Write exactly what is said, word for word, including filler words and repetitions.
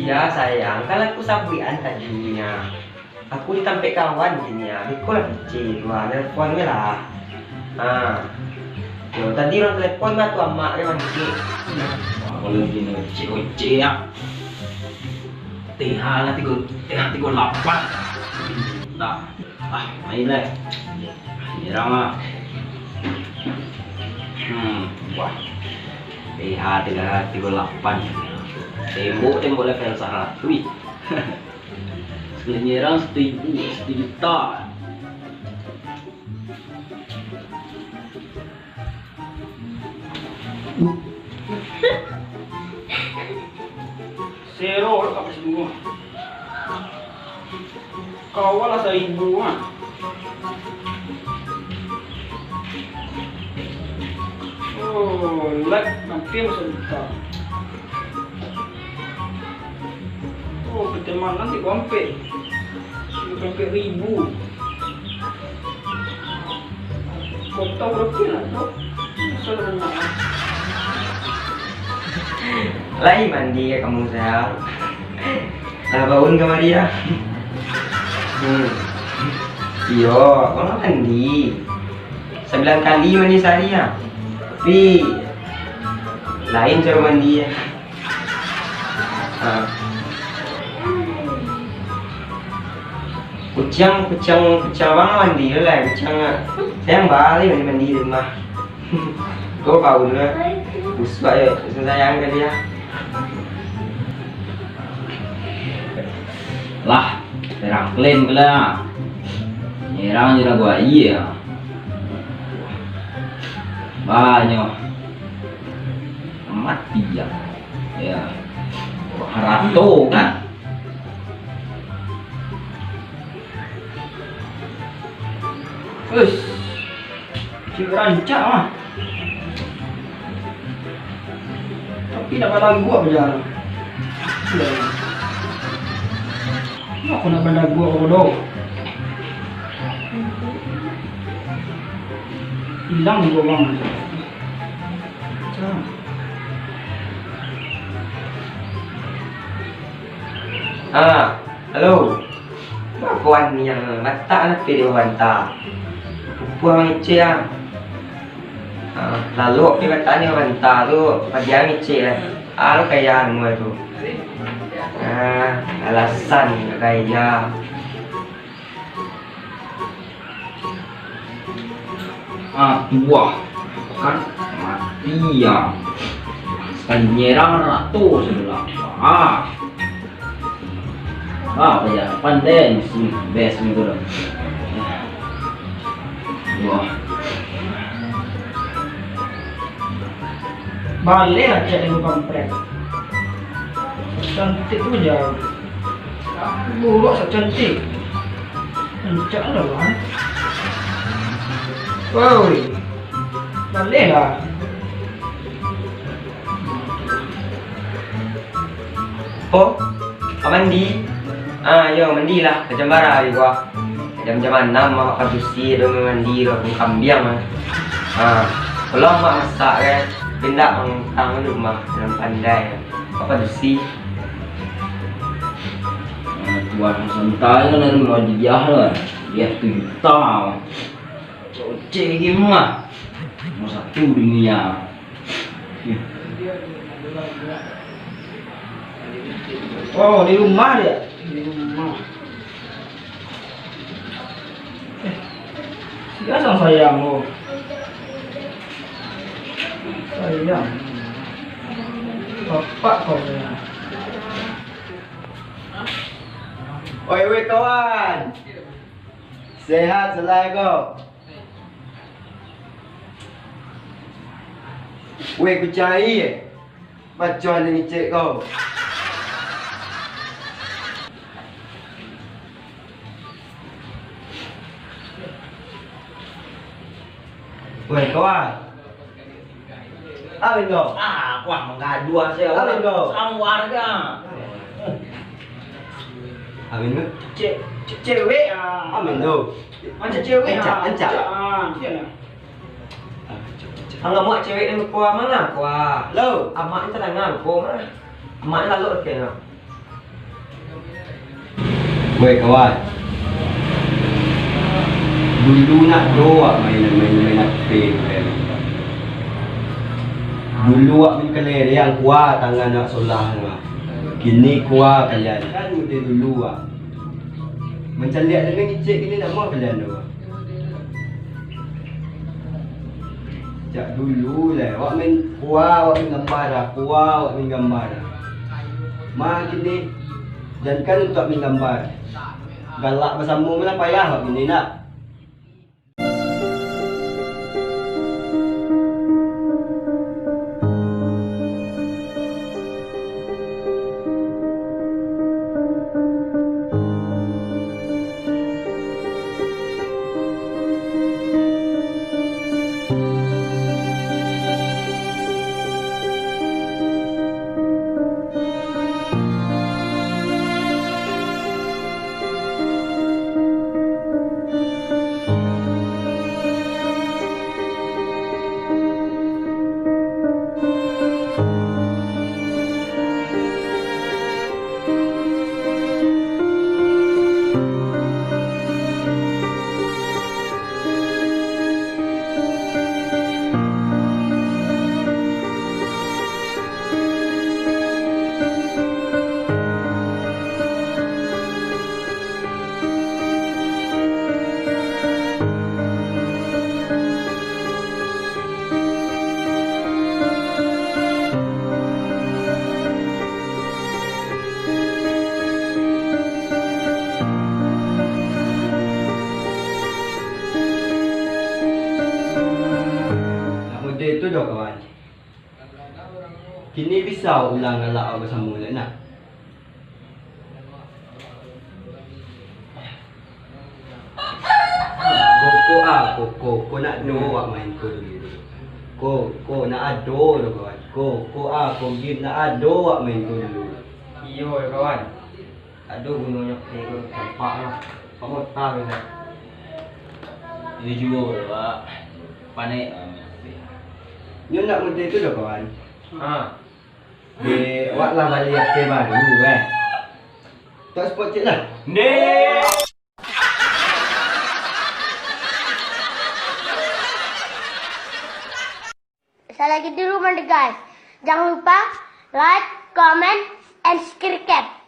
Iyo, sayang, kan lah ku sabuikan tadi nyo. Aku di tampek kawan kini, ah. Beko lah kecek tu, ah. Telepon se lah. Ha. Yo, tadi urang telepon, bah, tu amak se mangecek. Apo lai kini, kecek-kecek, ah. T H lah tigo, T H tigo lapan. Nah. Ah, main lah. Nyerang lah. Hmm, wah. T H tigo, tigo lapan. Tembok, tembok level saratus. Wih. Sekali nyerang satu ribu, satu juta. Sero lah kami sadonyo. Kawa lah saribu, ah. Oh, like hampir sajuta. Oh, pertemanan di Bampek. Di Bampek ribu. Kota berapa lah tu? Saudara. Lai mandi ka kamu, sayang? Lah baun kamari, ah. Hmm. Iyo, abang mandi. Sambilan kali mandi sahari, ah. Tapi, lain caro mandi, ah. Ah. Kuciang, kuciang, kuciang abang mandi tu lah, kuciang. Sayang bali mandi-mandi di rumah. Kau bau tu lah. Busuak yo, sayang kali yo. Lah, terang kalian ke lah. Nyerang je lah gua, iya. Banyak. Mati ya. Ya. Harato kan? Us. Cik rancak mah. Tapi nak balagu apa jar? Aku nak balagu apa doh? Hilang dua orang. Ah, halo. Baa kawan yang batak lah pai di banta. Pupuah mangecek ah. Ah, lalu pai batak ni banta tu, padiam mangecek lah. Ah, lo kaya anu tu. Ah, alasan kaya. Ah, tuah. Kan mati ya. Sekali nyerang rato sebelah. Ah. Ah, apa ya? Pandai ni sini. Best ni tu dah. Wah. Baleh lah cak dengan pampret. Cantik tu je. Buruk sak cantik. Rancak lah, bang. Woi. Baleh lah. Oh, ka mandi? Ah, yo, mandi lah. Ka jam bara tadi ko? Ka jam, jam anam, mak padusi ado mandi tu, kambiang ah. Ah, pulang mak masak kan. Tapi ndak mangutang di rumah, dalam pandai. Mak padusi. Ah, tuan santai kan dari rumah dijah lah. Dia tu juta. Cocek game lah. Nomor satu dunia. Oh, di rumah dia. Di rumah. Eh, sia sang sayang ko? Sayang. Bapak ko sayang. Oi, weh, kawan. Sehat, Salai ko? Weh, kucai, eh. Maco ane ngecek ko. Weh, kawan. Amin ko. Ah, kuah manggaduah se. Amin ko. Sama warga. Amin ko. Cek, cek cewek ah. Amin ko. Macam cewek ah. Ancak, ancak. Ah, iya lah. Angah muak cewek ni kuah mana? Kuah. Lo. Amak ni tadanga ko mah. Amak ni lalu oke lah. Weh kawan, dulu nak do wak main, main, main H P tu kan. Dulu wak main kelereng, kuwa tangan wak solah tu. Kini kuwa kalian, kan mode dulu wak. Mancaliak dan mangicek kini nak ma kalian tu. Jak dulu lai, wak main kuwa, wak main gambar lah, kuwa, wak main gambar lah. Ma kini, jankan untuak main gambar. Galak basamo lah payah wak kini nak. Nak mode tu doh, kawan. Kini bisa ulang galak awak basamo lai nak. Ko, ko, ah, ko, ko, ko nak do wak main ko dulu. Ko, ko nak ado lo kawan. Ko, ko, ah, ko game nak ado wak main ko dulu. Iyo, yo kawan. Ado gunonyo ko, tampak lah. Pamota bana. Iyo juo, Wak. Panek. Nyo nak mode tu doh, kawan. Ha. Dek, awak lah bali H P baru, eh. Tak spot cek lah. Ndeh. Salagi dulu mah, guys. Jangan lupa like, comment, and subscribe.